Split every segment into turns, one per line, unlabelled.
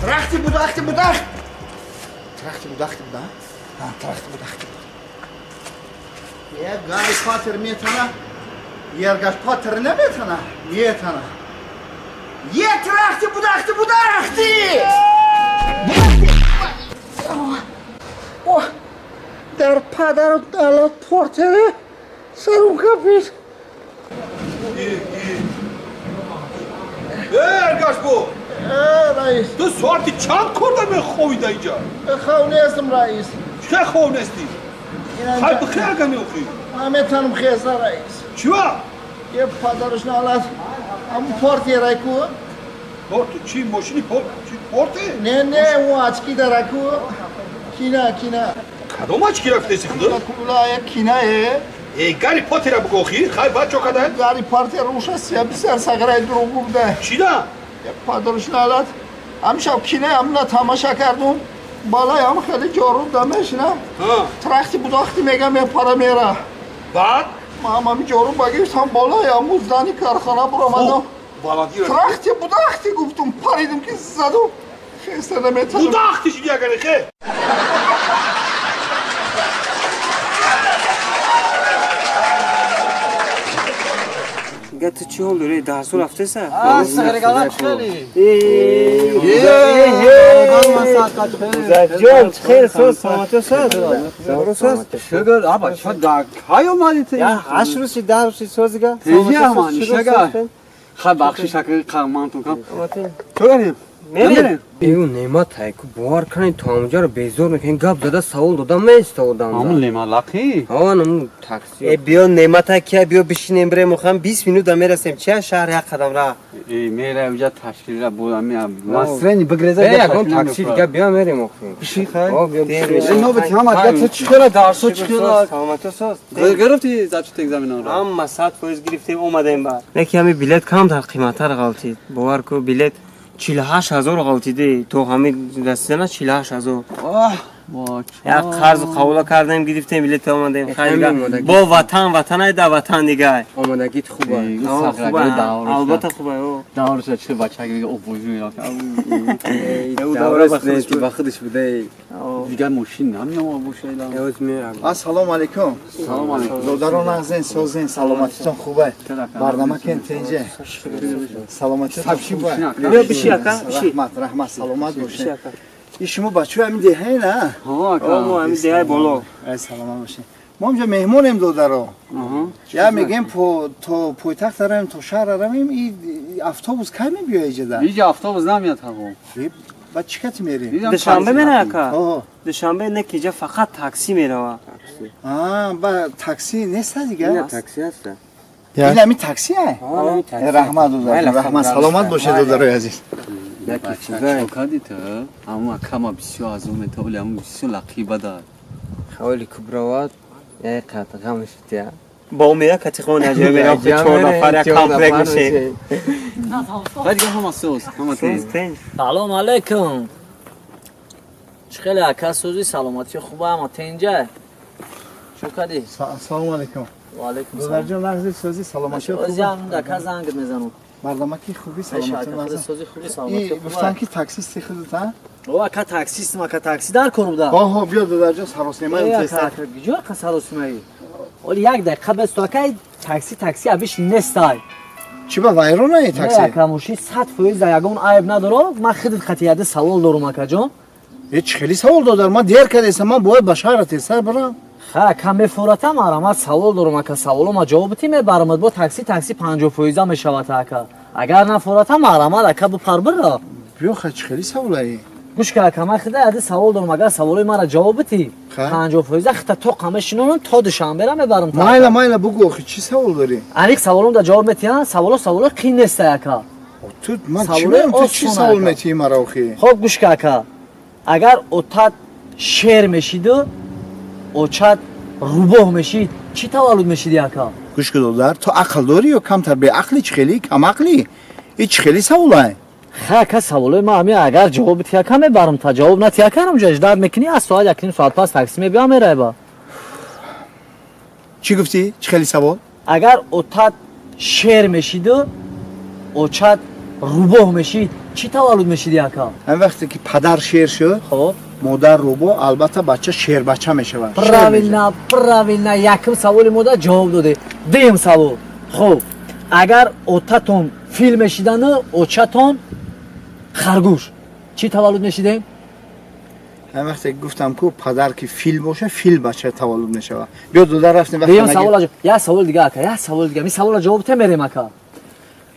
Трахти будахти будахт. Трахти будахти буда. А, трахти будахти буда. Е, Гарри Поттер метана. Ергаш Поттер наметана. Метана. Е, трахти будахти будахти! Будахти! О, дар падару далот Поттере сарум капид.
Эргаш бу!
Э, раис.
Ту соати чанд корда меховида инҷа?
Хов нестам, раис.
Чӣ хов нестӣ? Хай бихе ага меохӣ.
Ман метанам хеса, раис.
Чива?
Е, падараш налат. Ам портера ку?
Порт чӣ мошини порт чӣ порте?
Не, не, у очки дара ку. Кина, кина.
Кадом очки рафтеси худо?
Кула як кина е.
Э, Гарри Поттера бугохӣ? Хай баъд чо кадай?
Гарри Поттер уша сия бисар сағираи дурӯғ гуфта.
Чӣ да?
Е, падараш налат. Ҳамшаб кинаи ҳамна тамаша кардум. Балаям хеле ҷоруб да мешина. Трахти будахти мега мепара мера.
Баъд?
Ман ҳами ҷоруб багирифтам болаи ҳаму зани кархона буромадам. Трахти будахти гуфтум, паридум ки задум. Хеста наметанам.
Будахти шиди агаре хе?
Га ту чӣ ҳол дорӣ? Дарсу рафтеса? Ҷон, хел соз, саломатӣ соз. Соз.
Шугр, аба, чо да кай омадӣ ту?
Я ҳашт рӯзи даҳ рӯзи созига.
Тезӣ аман, шага. Хай бахшиш акри қамантун кам. Чо гарем?
Мерем. Ю Неъмат ҳайку бовар кунед, то ҳамуҷаро безор мекунед, гап зада савол дода места одам.
Ҳамун Неъматлақӣ?
Ҳа, ҳамун такси. Э, биё Неъмата кия, биё бишинем бирем, охам 20 минута мерасем. Чия шаҳр як қадам ра.
Э, мера уҷа ташкилра буд, ами настроение бигреза.
Э, ягон такси дига биё мерем охи.
Биши хай.
О, биё бишин.
Э, нобати ҳама дига ту чӣ хела дарсо чӣ хела?
Саломатӣ соз.
Гирифти зачёт экзаменонро?
Ҳама 100% гирифтем, омадем ба. Неки ҳами билет камтар қиматтар ғалтид. Бовар ку, билет 48 000 ғалтиди, то ҳами расидана 48 000. Як қарзу қабула кардем, гирифтем билет, омадем. Бо ватан, ватанай да ватан дигай. Омадагит хуба. Албатта хуба.
Даврша чӣ бачаги обозӣ мерафт.
Давра ба худиш буде.
Дигар мошин намеома бошайда.
Ассалому алайкум.
Салом алайкум.
Додарон ағзен, созен, саломатитон хубай. Барнома кен тенҷе. Саломатитон хубай.
Биё биши ака, биши.
Раҳмат, раҳмат, саломат бошед. И шумо бачаҳои ҳамин деҳаи на?
Ҳо, ака.
Мо ҳамин деҳаи боло.
Ай, саломат бошед. Мо инҷо меҳмонем, додаро. Я мегем то пойтахт равем, то шаҳр равем, и автобус кай мебиёя иҷода?
Иҷа автобус намеяд ҳаво.
Ба чӣ кати мерем?
Душанбе мера ака? Душанбе не ки иҷа фақат такси мерава.
А, ба такси неста дига?
Не, такси ҳаста.
Ин ҳамин такси ай? Раҳмат, додаро, раҳмат, саломат бошед, додарои азиз.
Чо кардӣ ту? Ҳамун акама бисёр азоб метаволи, ҳамун бисёр лақиба дар.
Хаволи кубрават, як қат ғам шуд я. Бо мера катихон аҷоиб мера, чор нафар як комплект мешем.
Хай дига ҳама соз, ҳама тез.
Салом алейкум. Чӣ хеле ака сӯзи, саломатӣ хуба, ҳама тенҷа? Чӯ кардӣ?
Ассалому алайкум.
Ва алайкум салом.
Додарҷон, нағзи сӯзи, саломатӣ хуба.
Озиам ака занг мезанам.
Мардамаки хуби, саломатӣ нағзи.
Сӯзи хуби, саломатӣ хуба.
Гуфтан ки таксисти худат, а?
О, ака таксистм, ака такси дар кор буда.
Ҳо, биё додарҷон, саросимаем тезтар.
Куҷо ака саросимаи? Оли як дақиқа бес то ака такси, такси абиш нестай.
Чӣ ба вайрона такси?
Не, ака мошин 100% ягон айб надоро. Ман худат хати яде савол дорум, акаҷон.
Э, чӣ хели савол, додар? Ман дер кардесам, ман бояд ба шаҳра тезтар барам.
Ха, ака мефоратам, арамат савол дорум, ака, саволома ҷавоб бити мебарамад бо такси, такси 50% мешавад, ака. Агар нафоратам, арамат ака бипар бира.
Биё, ха, чӣ хели саволаи?
Гӯш ка, ака, ман худа яде савол дорум, агар саволои мара ҷавоб бити, 50% хита тоқа мешинонам, то Душанбера мебарам.
Майла, майла, бугӯ, охи чӣ савол дорӣ?
Аниқ саволом да ҷавоб метиҳам, саволо саволо қин неста, ака.
Ту ман чӣ меам, ту чӣ савол метиҳӣ мара охи?
Хоб, гӯш ка, ака. Агар отат шер мешиду, очат рӯбоҳ мешид, чӣ таваллуд мешиди, ака?
Гӯш ка, додар, ту ақл дорӣ ё камтар беақлӣ? Чӣ хели камақлӣ? И чӣ хели саволай?
Ха, ака, саволои ма ҳамин, агар ҷавоб бити, ака, мебарам, та ҷавоб натӣ, ака, ҳамҷо ждать мекунӣ, аз соат якним соат пас такси мебиям, мерайба.
Чӣ гуфтӣ? Чӣ хели савол?
Агар отат шер мешиду, очат рӯбоҳ мешид, чӣ таваллуд мешиди ака?
Ҳамин вақте ки падар шер шуд,
хоб,
модар рӯбоҳ, албатта бача шербача мешавад.
Правильно, правильно, якум саволи мода ҷавоб доде. Дуюм савол. Хоб, агар отатон фил мешидану очатон харгӯш, чӣ таваллуд мешидем?
Ҳамин вақте ки гуфтам ку падар ки фил боша, фил бача таваллуд мешавад. Биё додар рафтем вақте
Дуюм савол, як савол дига ака, як савол дига. Ми савола ҷавоб те мерем ака.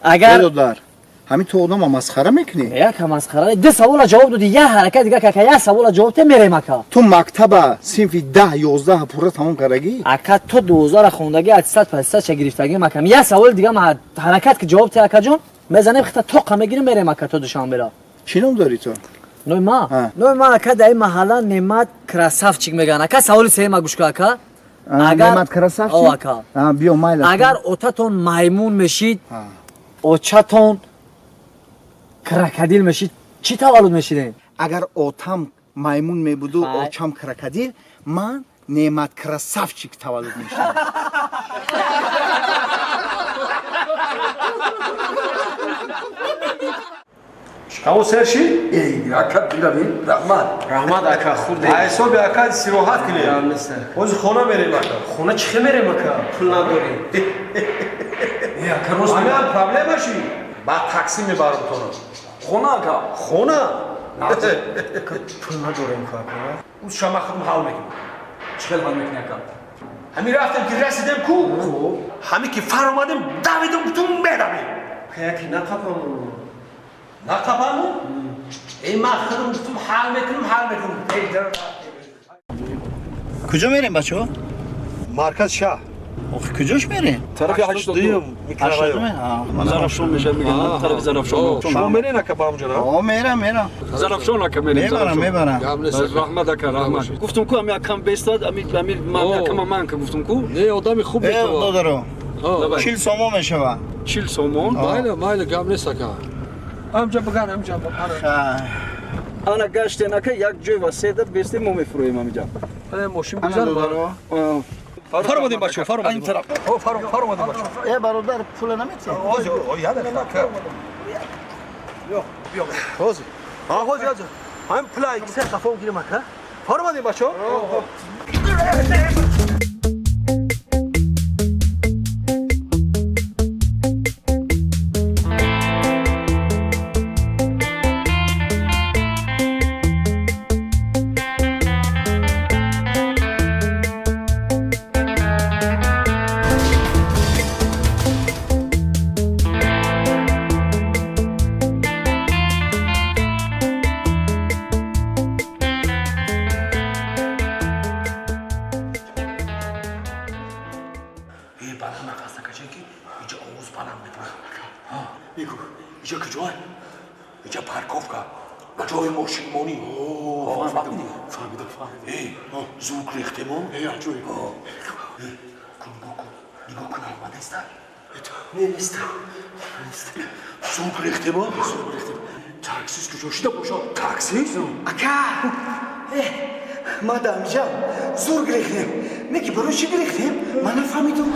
Агар
додар, ҳамин ту одама масхара мекунӣ?
Яка масхара. Ду савола ҷавоб додӣ, як ҳаракат дига ака, як савола ҷавоб те мерем ака.
Ту мактаба синфи 10 11 пурра тамом кардагӣ?
Ака, ту 12 хондагӣ, аттестат паттестат гирифтагӣ ака. Як савол дига ма ҳаракат ки ҷавоб те ака ҷон, мезанем хита тоқа мегирем мерем ака то Душанбера.
Чӣ ном дорӣ ту?
Ной ма? Ной ма ака дар ин маҳалла Немат Красавчик мегӯянд. Ака, саволи сеюма гӯш кун ака.
Немат Красавчик?
О ака.
Биё майла.
Агар отатон маймун мешид, очатон крокодил мешид, чӣ таваллуд мешидем?
Агар отам маймун мебуду, очам крокодил, ман Немат Красавчик таваллуд мешидам.
Шикамо сер ши?
Эй, ака биравӣ, раҳмат.
Раҳмат ака, хурде.
Ҳисоби ака истироҳат кунем. Ҳозир хона мерем ака.
Хона чӣ хел мерем ака? Пул надорем.
Э, ака рост мегӯям, проблема ши? Баъд такси мебарам тона.
Хона ака?
Хона.
Пул надорем ку ака.
Уз шама худам ҳал мекунем.
Чӣ хел ҳал мекунӣ ака?
Ҳамин рафтем ки расидем ку? Ҳамин ки фаромадем, давидем, гуфтум меравем.
Яке нақапамон.
Нақапамон? Эй, ман худам гуфтум ҳал мекунам, ҳал мекунам.
Куҷо мерем бачаҳо?
Марказ шаҳр.
Охи куҷош мерем?
Тарафи 82 микрорайон.
Зарафшон мешавад мегӯянд, тарафи Зарафшон.
Шумо мерен ака ба ҳамҷо?
О, мерам, мерам.
Зарафшон ака мерем.
Мебарам, мебарам.
Раҳмат ака, раҳмат. Гуфтум ку ами акам бестад, ами ами ман акама ман ка гуфтум ку.
Не, одами хуб
метавад. Э, додаро. 40 сомон мешавад.
40 сомон?
Майла, майла, гап нест ака.
Ҳамҷа бигар, ҳамҷа. Ана гаштен ака, як ҷой васеда бестем мо мефурӯем ҳамиҷа.
Мошин бизар.
Фаромадем бачаҳо, фаромадем. Фаромадем бачаҳо.
Э, бародар, пула наметиҳӣ?
Ҳозир, я дақиқа ака. Биё, биё. Ҳозир. Ҳа, ҳозир, ҳозир. Ҳамин пула се қафо гирем ака. Фаромадем бачаҳо.
Ака, ма дамҷа зур гирехтем. Не ки барои чӣ гирехтем? Ман нафаҳмидам.